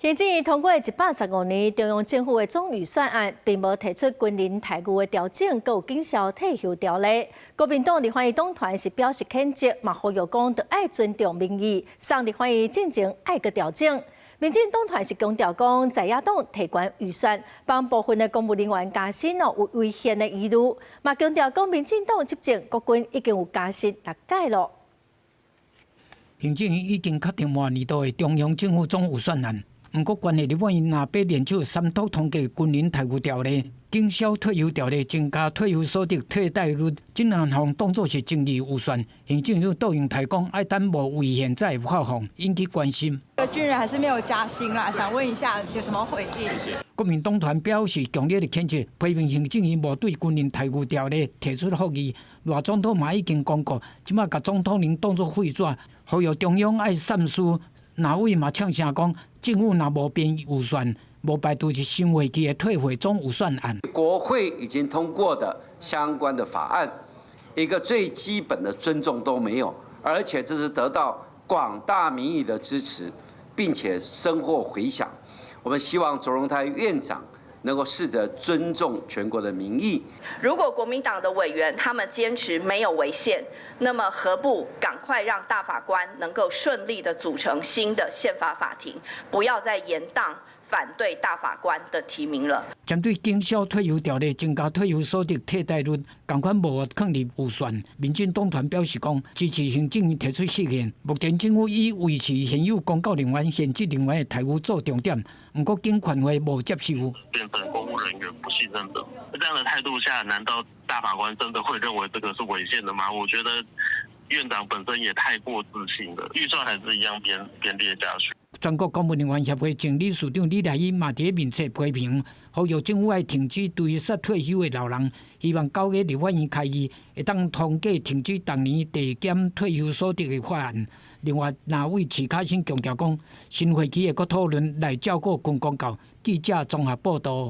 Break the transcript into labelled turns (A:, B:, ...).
A: 行政院通過115年中央政府的總預算案，並無提出軍人待遇的調整，閣有警消退休條例。國民黨立法院黨團是表示譴責，嘛呼籲講著愛尊重民意，送立法院進前愛閣調整。民進黨團是強調講，在野黨提懸預算，幫部分的公務人員加薪哦，有違憲的疑慮，嘛強調講民進黨執政國軍已經有加薪六屆囉。
B: 行政院已經確定明年度的中央政府總預算案。毋過，關係立法院若欲聯手三讀通過軍人待遇條例、警消退休條例、增加退休所得替代率，這兩項當作是爭議預算。行政院長杜榮泰講，愛等無違憲才會發放，引起關心。
C: 軍人還是沒有加薪啦，想問一下有什麼回應？
B: 國民黨團表示強烈的譴責，批評行政院無對軍人待遇條例提出覆議。賴總統嘛已經公告，這擺共總統令當作廢紙，呼籲中央愛三思。藍委嘛嗆聲講，政府若無編預算，無排除是新會期會退回總預算案。
D: 國會已經通過的相關的法案，一個最基本的尊重都沒有，而且這是得到廣大民意的支持，並且深獲迴響。我們希望卓榮泰院長能夠試着尊重全國的民意。
E: 如果國民黨的委員他們堅持沒有違憲，那麼何不趕快讓大法官能夠順利的組成新的憲法法庭，不要再延宕反對大法官的提名了。
B: 針對警消退休條例增加退休所得替代率，仝款無放入預算。民進黨團表示講支持行政院提出釋憲。目前政府以維持現有公教人員、現職人員的待遇做重點，毋過警權會無接受。
F: 變成公務人員不信任的，這樣的態度下，難道大法官真的會認為這個是違憲的嗎？我覺得院長本身也太過自信了，預算還是一樣編編列下去。
B: 全國公務人員協會前理事長李來英嘛佇面冊批評，呼籲政府愛停止追殺退休的老人，希望9月立法院開議會當通過停止逐年遞減退休所得的法案。另外，藍委徐巧芯強調講，新會期會閣討論來照顧軍公教。記者綜合報道。